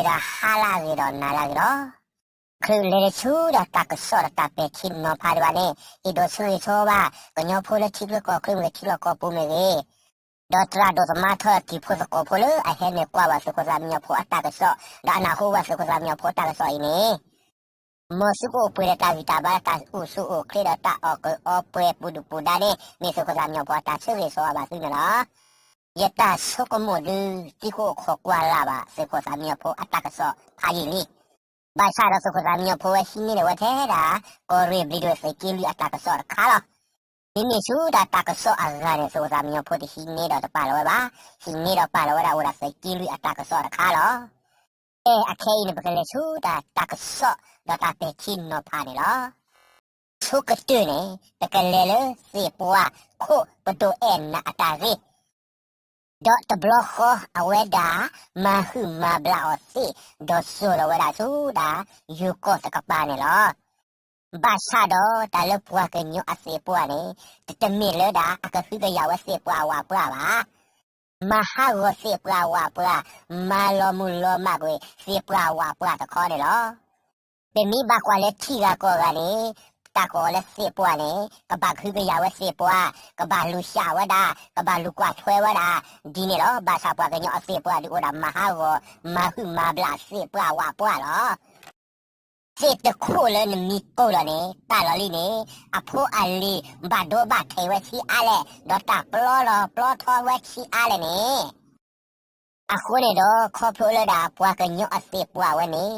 တၢ်ဟါလၢအဂ့ၤဒီးနၤလၢအဂ့ၤလီၤ. ချုးလဲၤဆူဒီးတၢ်ကစီၣ်ဒီးတၢ်ပဲာ်ထံနီၤဖးဒံးဘၣ်န့ၣ် အဲၣ်ဒိးဆၢဂ့ၤဆၢဝါဘၣ် ကညီဖိလၢထံချၢကီၢ်ချၢမ့ၢ်ဂ့ၤ ထံလီၢ်ကီၢ်ပူၤမ့ၢ်ဂ့ၤ, ဒီးသရၣ်ဒိၣ်သမါထီၣ်တံၤဖိသကိးဖိလၢအဟဲနုာ်ကွၢ်ဘၣ်သုးခိၣ်သးမံညီဖိအတၢ်ကစီၣ် ဒီးအနၢ်ဟူဘၣ်သုးခိၣ်သးမံညီဖိအတၢ်ကစီၣ်အံၤန့ၣ် မ်သုကအိၣ်ပှဲၤဒီးတၢ်ဂံၢ်တၢ်ဘါတၢ်အိၣ်ဆူၣ်အိၣ်ချ့ဒီးတၢ်အီၣ်ကုးအီပှဲၤပူၤဒုၣ်ပူၤဒါန့ၣ် မ့ၢ်သုးခိၣ်သးမံညီဖိအတၢ်ဆၢဂ့ၤဆၢဝါဘၣ်သုန့ၣ်လီၤ. ယတၢ်ဆိကမိၣ်ဒုး သံဃိးခိးကွၢ်လၢ်ဘၣ်သုးခိၣ်သးမံညီဖိအတၢ်ကစီၣ်ဖးယံာ်လံ. ဘၣ်ဆၣ်ဒီးသုးခိၣ်သးမံညီဖိဝဲဟံးန့ၢ်ဒံးဝဲထဲဒၣ် ကီၢ်ရ့ၣ်ဘျံးဒိၣ်သုးက့လွံၢ်အတၢ်ကစီၣ်တခါလီၤ. မ့မ့ၢ်ဆူတၢ်တၢ်ကစီၣ်အဂၤန့ၣ် သုးခိၣ်သးမံညီဖိတဟံးန့ၢ်ဒီးတပာ်လီၤဝဲဘၣ်, ဟံးန့ၢ်ဒီးပာ်လီၤဝဲဒၣ်အိၣ်ဒီးသုးက့လွံၢ်အတၢ်ကစီၣ်တခါလီၤ. ကဲအခဲအံၤန့ၣ် ပကလဲၤဆူတၢ်တၢ်ကစီၣ်ဒီးတၢ်ပဲာ်ထံနီၤဖးန့ၣ်လီၤ. ဆိကတၢၢ်န့ၣ် ပကလဲၤလၢသ့ၣ်ပှၢ်ခိၣ်ပဒိၣ်အဲၣ်နၤအတၢ်ဂ့ၢ် ဒီးတဘျီဃီအဝဲဒၣ် မၤဟုၣ်မၤဘျးအီၤသ့ၣ် ဒီးစိာ်လီၤဝဲဒၣ်ဆူဒၣ် ယိၤကီၢ်တကပၤန့ၣ်လီၤ. ဘၣ်ဆၣ်ဒီးတၢ်လၢပှၤကညီအသ့ၣ်ပှၢ်န့ၣ် တတမ့ၢ်လၢဒၣ်အကဟုကယာ်ဝဲသ့ၣ်ပှၢ်ဝၣ်ပှၢ်ဘၣ်. မၤဟးဂီၤသ့ၣ်ပှၢ်ဝၣ်ပှၢ်, မၤလီၤမုၢ်လီၤမၢ်ကွံာ်သ့ၣ်ပှၢ်ဝၣ်ပှၢ်တခီန့ၣ်လီၤ. ပမ့ၢ်ဘၣ်ကွၢ်လၢထံဂၤကီၢ်ဂၤန့ၣ် တၢ်ကိးလၢသ့ၣ်ပှၢ်န့ၣ် ကဘၣ်ကဟုကယာ်ဝဲသ့ၣ်ပှၢ်, ကဘၣ်လူၤစှၤဝဲဒၣ်, ကဘၣ်လူၤကွၢ်ထွဲဝဲဒၣ်, ဒ်န့ၣ်လီၤ. ဘၣ်ဆၣ်ပှၤကညီအသ့ၣ်ပှၢ်ဒုးအိၣ်ဒၣ်မၤဟးဂီၤ, မၤဟုၣ်မၤဘျးသ့ၣ်ပှၢ်ဝၣ်ပှၢ်လီၤ. သ့ၣ်တခိၣ်လၢနမံၤကိၢ်လီၤန့ၣ် တၢ်လီၢ်လံန့ၣ် အဖိအလံၤဘၣ်ဒိဘၣ်ထံးဝဲဆံးအါလဲၣ်, ဒီးတၢ်ပျီလီၤပျီထီဝဲဆံးအါလဲၣ်န့ၣ် အဃိန့ၣ်ဒီး ခီဖျိလၢဒၣ်ပှၤကညီအသ့ၣ်ပှၢ်ဝဲန့ၣ်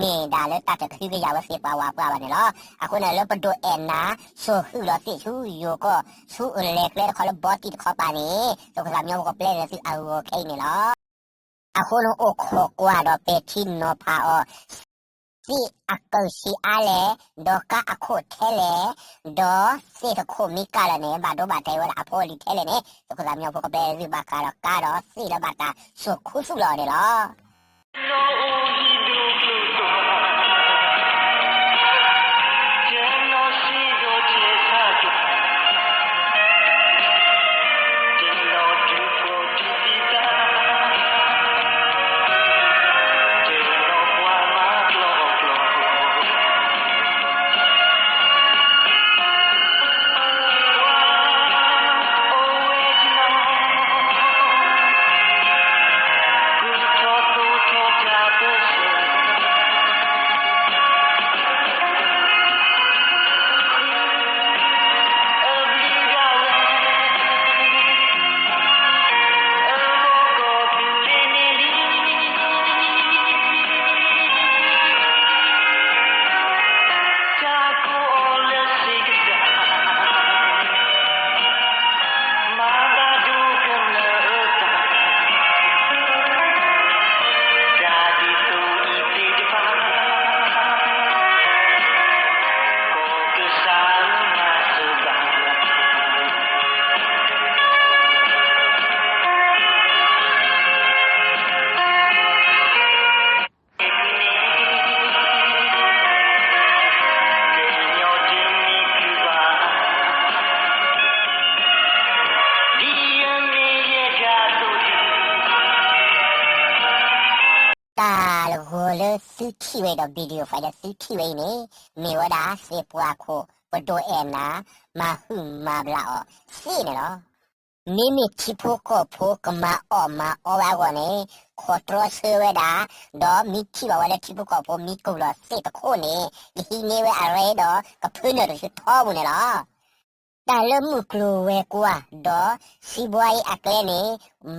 မ့ၢ်ဒၣ်လၢတၢ်တကဟုကယာ်ဝဲသ့ၣ်ပှၢ်ဝၣ်ပှၢ်ဘၣ်န့ၣ်လီၤ. အဃိန့ၣ်လၢပဒိၣ်အဲၣ်နၤ စိာ်ဃုာ်လီၤသ့ၣ်ဆူယိၤကီၢ် ဆူလဲၤကျဲတခီလၢဘီတံၢ်တခီပၤန့ၣ် သုးခိၣ်သးမံညီဖိကပျဲနုာ်သုအဂီၢ်ခဲအံၤန့ၣ်လီၤ. အဃိန့ၣ်အိၣ်ခိးကွၢ်ဒီးပဲာ်ထံနီၤဖးအီၤ သ့ၣ်အကုၢ်ဆံးအါလဲၣ်, ဒီးကါအခိၣ်ထဲလဲၣ်, ဒီးသ့ၣ်တခိၣ်မံကၢ်လီၤန့ၣ် ဘၣ်ဒိဘၣ်ထံးဝဲဒၣ်အဖိအလံၤထဲလဲၣ်န့ၣ် သုးခိၣ်သးမံညီဖိကပျဲနုာ်သုဘၣ်ဃးဒီးကါဒီးသ့ၣ်လၢဘၣ်တၢ်စိာ်ခူသူၣ်လီၤန့ၣ်လီၤ.တၢ်လၢဂီၤလၢသုထံၣ်ဝဲဒီး video file လၢသုထံၣ်ဝဲအံၤန့ၣ် မ့ၢ်ဝဲဒၣ်သ့ၣ်ပှၢ်ခိၣ်ပဒိၣ်အဲၣ်နၤ မၤဟုၣ်မၤဘျးအီၤသ့ၣ်န့ၣ်လီၤ. မ့မ့ၢ်ထံဖိကီၢ်ဖိကမၤအီၣ်မၤအီဝဲအဂီၢ်န့ၣ် ခိးတြီဆၢဝဲဒၣ်, ဒီးမ့ၢ်ထံၣ်ဘၣ်ဝဲလၢထံဖိကီၢ်ဖိမံကိၢ်လီၤသ့ၣ်တခိၣ်န့ၣ် ကဟံးန့ၢ်ဝဲအရ့ဒီးကဖၢနုာ်တဆူထီပူၤန့ၣ်လီၤ. တၢ်လၢမုၢ်ကျိၤဝဲၤကွာ် ဒီးစံးဘှါအံၤအကျဲန့ၣ်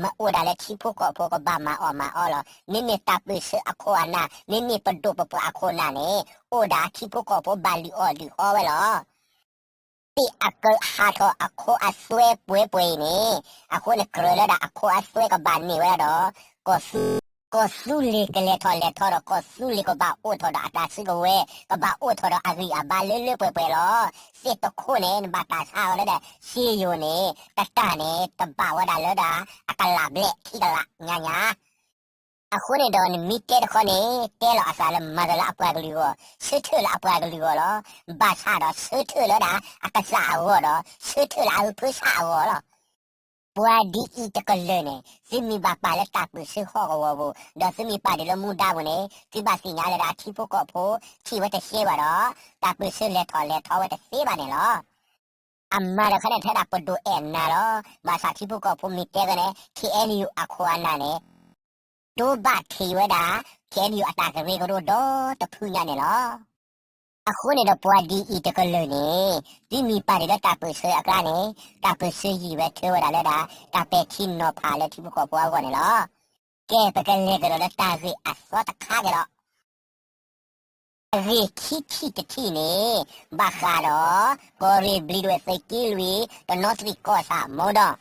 မ့ၢ်အိၣ်ဒၣ်လၢထံဖိကီၢ်ဖိကဘၣ်မၤအီၣ်မၤအီလီၤ. မ့မ့ၢ်တၢ်ပၢၢ်ဆၢအခိၣ်အနၢ်, မ့မ့ၢ်ပဒိၣ်ပပှၢ်အခိၣ်အနၢ်န့ၣ် အိၣ်ဒၣ်ထံဖိကီၢ်ဖိဘၣ်လုၢ်အီၣ်လုၢ်အီဝဲလီၤ. သ့ၣ်အကုၢ်ဟးထီၣ်အခိအသွဲပှဲၤပှဲၤအံၤန့ၣ် အဃိန့ၣ်ကြၢးလၢဒၣ်အခိအသွဲကဘၣ်န့ၢ်ဝဲဒၣ်ဒီး ကီၢ်သူလ့ၤကလဲၤထီၣ်လဲၤထီဒီး ကီၢ်သူလ့ၤကဘၣ်အိၣ်ထီၣ်ဒီးအတၢ်စုကဝဲၤ, ကဘၣ်အိၣ်ထီၣ်ဒီးအဂံၢ်အဘါလၢလၢပှဲၤပှဲၤလီၤ. သ့ၣ်တခိၣ်န့ၣ် နဘၣ်တၢ်ဆါအီၤလၢဒၣ် စ့ယိၤန့ၣ် တတၢ်န့ၣ် တဘၣ်ဝဲဒၣ်လၢဒၣ် အကလးဘျဲၣ်ခံကလးညါညါ အဃိန့ၣ်ဒီးနမ့ၢ်တဲတခီန့ၣ် တဲလီၤအသးလၢမၤတၢ်လၢအပှၤကလုာ်အဂီၢ်, ဆၢထၢၣ်လၢအပှၤကလုာ်အဂီၢ်လီၤ. ဘၣ်ဆၣ်ဒီးဆၢထၢၣ်လၢဒၣ်အကစၢ်အဂီၢ်ဒီး ဆၢထၢၣ်လၢအဟုဖၢဆးအဂီၢ်လီၤ. ပှၤဒ်အံၤတကလုာ်န့ၣ် သုမ့ၢ်ဘၣ်ပာ်လၢတၢ်ပၢၢ်ဆၢဟီၣ်ကဝီၤပူၤ ဒီးသုမ့ၢ်ပာ်ဒုးလၢမူဒါပူၤန့ၣ် သုဘၣ်သ့ၣ်ညါလၢဒၣ်ထံဖိကီၢ်ဖိထံၣ်ဝဲတသ့ဘၣ်ဒီး တၢ်ပၢၢ်ဆၢလဲၤထီၣ်လဲၤထီဝဲတသ့ဘၣ်န့ၣ်လီၤ. အမၤဒီးခါန့ၣ် ထဲဒၣ်ပဒိၣ်အဲၣ်နၤလီၤ. ဘၣ်ဆၣ်ထံဖိကီၢ်ဖိမ့ၢ်တဲကန့ၣ် ခ့ၣ်အဲၣ်ယူၣ် အခိၣ်အနၢ်န့ၣ် ဒိဘၣ်ထံးဝဲဒၣ် ခ့ၣ်အဲၣ်ယူၣ် အတၢ်ကရၢကရိဒီတဖုညါန့ၣ်လီၤ. အဃိန့ၣ်ဒီးပှၤဒ်အံၤတကလုာ်န့ၣ် သုမ့ၢ်ပာ်ဒုးလၢတၢ်ပၢၢ်ဆၢအကျါန့ၣ် တၢ်ပၢၢ်ဆၢယံာ်ဝဲထၢဝဲဒၣ်လၢဒၣ် တၢ်ပဲာ်ထံနီၤဖးလၢထံဖိကီၢ်ဖိအဂီၢ်န့ၣ်လီၤ. ကဲ ပကလဲၤကဒီးလၢတၢ်ဂ့ၢ်အသီတခါက့ၤလီၤ. အဂ့ၢ်ခံထံၣ်တထံၣ်န့ၣ် ဘၣ်ဃးဒီး ကီၢ်ရ့ၣ်ဘျံးဒဝဲၢ်သုးက့လွံၢ် တနီသရံၣ်ကီၢ်ဆၣ်မီဒီး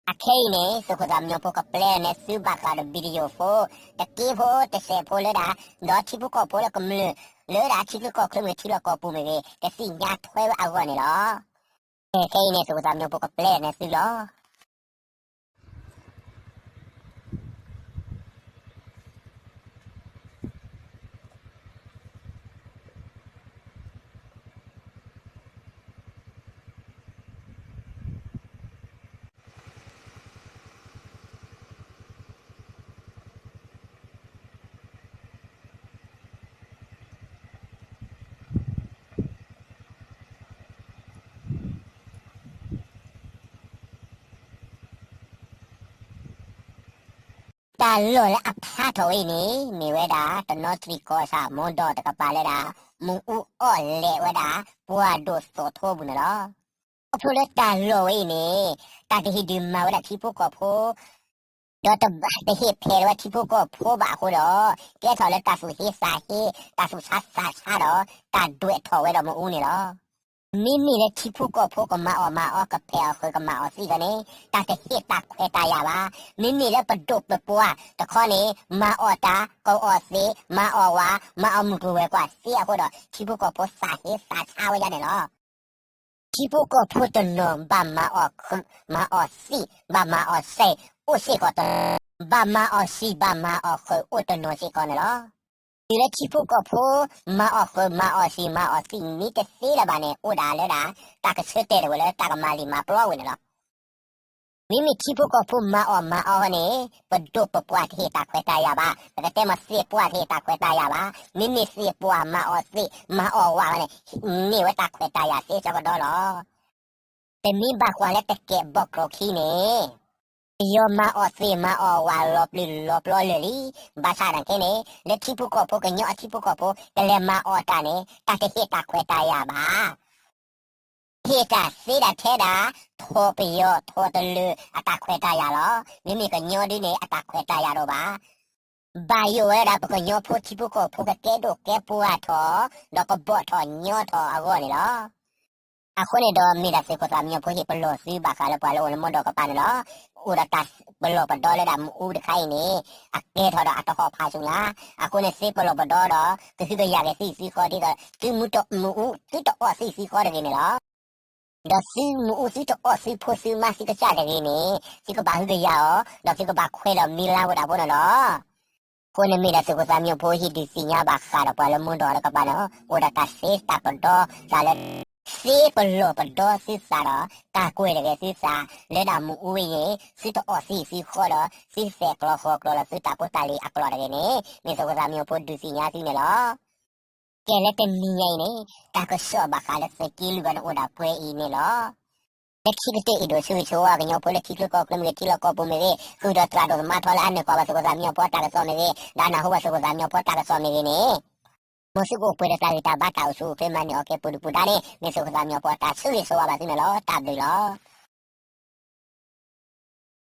အခဲအံၤန့ၣ် သုးခိၣ်သၣ်မံညီၤဖိကပျဲန့ၢ်သုဘၣ်ဃးဒီး video ဖိ တက့ဖိတစဲးဖိလၢဒၣ် ဒီးထံဖိကီၢ်ဖိလၢကမျၢၢ် လၢဒၣ်ထံချၢကီၢ်ချၢမ့ၢ်ဂ့ၤ ထံလီၢ်ကီၢ်ပူၤမ့ၢ်ဂ့ၤ ကသ့ၣ်ညါထွဲဝဲအဂီၢ်န့ၣ်လီၤ. ခဲအံၤန့ၣ် သုးခိၣ်သၣ်မံညီၤဖိကပျဲန့ၢ်သုလီၤ. တၢ်လီၢ်လၢအဖျါထီၣ်ဝဲအံၤန့ၣ် မ့ၢ်ဝဲဒၣ် တနီသရံၣ်ကီၢ်ဆၣ်မီဒီးတကပၤလၢဒၣ် မ့ၣ်အူအီၣ်လဲၤဝဲဒၣ် ပှၢ်ဒိၣ်သီၣ်ထိပူၤန့ၣ်လီၤ. ခီဖျိလၢတၢ်လီၢ်ဝဲအံၤန့ၣ် တၢ်တဟ့ၣ်ဒုးမၤဝဲဒၣ်ထံဖိကီၢ်ဖိ ဒီးတဟ့ၣ်ဖဲးဝဲထံဖိကီၢ်ဖိဘၣ်အဃိဒီး ကဲထီၣ်လၢတၢ်သူၣ်ဟ့သးဟ့ တၢ်သူၣ်ဆါသးဆါဒီး တၢ်ဒွဲၣ်ထီၣ်ဝဲဒီးမ့ၣ်အူန့ၣ်လီၤ. မ့မ့ၢ်လၢထံဖိကီၢ်ဖိကမၤအီၣ်မၤအီ ကဖဲးအီၣ်ဃုာ်ကမၤအီၣ်သံၣ်အဃိန့ၣ် တၢ်တဟ့ၣ်တၢ်ခွဲးတၢ်ယာ်ဘၣ်. မ့မ့ၢ်လၢပဒိၣ်ပပှၢ်တခီန့ၣ် မၤအီၣ်တၢ် ကအီၣ်သ့ မၤအီၣ်ဝဲ မၤအီၣ်မုၢ်ကျိၤဝဲၤကွာ်သ့အဃိဒီး ထံဖိကီၢ်ဖိသးဟ့သးဆါဝဲဒၣ်န့ၣ်လီၤ. ထံဖိကီၢ်ဖိတနီၤဘၣ်မၤအီၣ်ဃုာ် မၤအီၣ်သံၣ် ဘၣ်မၤအီၣ်စဲး အိၣ်စ့ၢ်ကီးတနီၤ, ဘၣ်မၤအီၣ်စံာ် ဘၣ်မၤအီၣ်ဃုာ် အိၣ်တနီၤစ့ၢ်ကီးန့ၣ်လီၤ. တုၤလၢထံဖိကီၢ်ဖိ မၤအီၣ်ဃုာ် မၤအီၣ်စံာ် မၤအီၣ်သံၣ်မ့ၢ်တသ့လၢၤဘၣ်န့ၣ် အိၣ်ဒၣ်လၢဒၣ် တၢ်ကဆၢတဲာ်တဝဲလၢတၢ်ကမၤလံာ်မၤပျီဝဲန့ၣ်လီၤ. မ့မ့ၢ်ထံဖိကီၢ်ဖိမၤအီၣ်မၤအီန့ၣ် ပဒိၣ်ပပှၢ်တဟ့ၣ်တၢ်ခွဲးတၢ်ယာ်ဘၣ်, ပကတဲမ့ၢ်သ့ၣ်ပှၢ်တဟ့ၣ်တၢ်ခွဲးတၢ်ယာ်ဘၣ်. မ့မ့ၢ်သ့ၣ်ပှၢ်မၤအီၣ်သ့ၣ် မၤအီၣ်ဝဲန့ၣ် န့ၢ်ဝဲတၢ်ခွဲးတၢ်ယာ်သ့ဆၢကဒီးလီၤ. ပမ့ၢ်ဘၣ်ကွၢ်လၢတကဲးဘီၣ်ကျိၤခံန့ၣ် ပယီၤမၤအီၣ်သ့ၣ်မၤအီၣ်ဝဲလီၤပျံၤလီၤပျီလၢာ်လံ. ဘၣ်ဆၣ်သနာ်က့န့ၣ် လၢထံဖိကီၢ်ဖိ ကညီအထံဖိကီၢ်ဖိ ကလဲၤမၤအီၣ်တၢ်န့ၣ် တၢ်တဟ့ၣ်တၢ်ခွဲးတၢ်ယာ်ဘၣ်. ဟ့ၣ်တၢ်သ့ဒၣ်ထဲဒၣ် ထီၣ်ပယီၤထီၣ်တလၢၤအတၢ်ခွဲးတၢ်ယာ်လီၤ. မ့မ့ၢ်ကညီဒ်န့ၣ် အတၢ်ခွဲးတၢ်ယာ်တအိၣ်ဘၣ်. ဘၣ်ယိၣ်ဝဲဒၣ်ပကညီဖိထံဖိကီၢ်ဖိကကဲဒိၣ်ကဲပှၢ်ထီၣ် ဒီးကဘီၣ်ထီၣ်ညီထီၣ်အဂီၢ်န့ၣ်လီၤ. အဃိန့ၣ်ဒီးမ့ၢ်ဒၣ်သုးခိၣ်သၣ်မံညီၤဖိဟ့ၣ်ပလီၢ်သုဘၣ်ဃးလၢပှၤလၢအိၣ်လၢမီဒီးကပၤန့ၣ်လီၤ. အိၣ်ဒီးတၢ်ပလီၢ်ပဒီလၢဒၣ်မ့ၣ်အူတခါအံၤန့ၣ် အကဲထီၣ်ဒီးအတဟီၣ်ဖးဆူညါ. အဃိန့ၣ်သုပလီၢ်ပဒီဒီး ကဟုကယာ်က့ၤသုသံဃီဒ်သိး သုမ့ၢ်တမ့ၣ်အူသုတအီၣ်သုသံဃီတဂ့ၤန့ၣ်လီၤ. ဒီးသုမ့ၣ်အူသုတအီၣ်သုဖိသုမါသုကစၢ်တဂ့ၤန့ၣ် သုကဘၣ်ဟုကယာ်အီၤ ဒီးသုကဘၣ်ခွဲးဒီးမံၤလါဝဲဒၣ်ဖိန့ၣ်လီၤ. အဃိန့ၣ်မ့ၢ်ဒၣ်သုးခိၣ်သၣ်မံညီၤဖိဟ့ၣ်ဒုးသ့ၣ်ညါဘၣ်ဃးဒီးပှၤလၢမီဒီးတကပၤန့ၣ် အိၣ်ဒီးတၢ်သ့တၢ်ပဒီသးလၢ သ့ပလီၢ်ပဒီသုသးဒီး ကၢ်ကွဲးတဂ့ၤသုသး လၢဒၣ်မ့ၣ်အူဝဲအံၤန့ၣ် သုတအီၣ်သံသံဃီဒီး သုသဲးကျိးဃီၤကျိးဒီး သုတၢ်ဖိတၢ်လံၤအကျိးတဂ့ၤန့ၣ် မ့ၢ်သုးခိၣ်သၣ်မံညီၤဖိဒုးသ့ၣ်ညါသုန့ၣ်လီၤ. ကဲလၢတနံၤညါအံၤန့ၣ် တၢ်ကစီၣ်ဘၣ်ဃးလၢသုးက့လွံၢ်ဂီၢ်န့ၣ်အိၣ်ဒၣ်ပှဲၤအံၤန့ၣ်လီၤ. လၢခံကတၢၢ်အံၤဒီးဆိၣ်ဂ့ၤဆိၣ်ဝါကညီဖိလၢထံချၢကီၢ်ချၢမ့ၢ်ဂ့ၤ ထံလီၢ်ကီၢ်ပူၤမ့ၢ်ဂ့ၤ ဃုာ်ဒီးသရၣ်ဒိၣ်သမါထီလၢအနၢ်ကွၢ်ဘၣ်သုးခိၣ်သၣ်မံညီၤဖိတၢ်ကစီၣ်မ့ၢ်ဂ့ၤ ဒီးနၢ်ဟူဘၣ်သုးခိၣ်သၣ်မံညီၤဖိတၢ်ကစီၣ်မ့ၢ်ဂ့ၤန့ၣ် မ်သုကအိၣ်ပှဲၤဒီးတၢ်ဂံၢ်တၢ်ဘါတၢ်အိၣ်ဆူၣ်အိၣ်ချ့မၤန့ၢ်အီၤကဲပူၤဒုၣ်ပူၤဒါန့ၣ် မ့ၢ်သုးခိၣ်သၣ်မံညီၤဖိအတၢ်ဆိၣ်ဂ့ၤဆိၣ်ဝါဘၣ်သုန့ၣ်လီၤ. တၢ်ဘျုးလီၤ.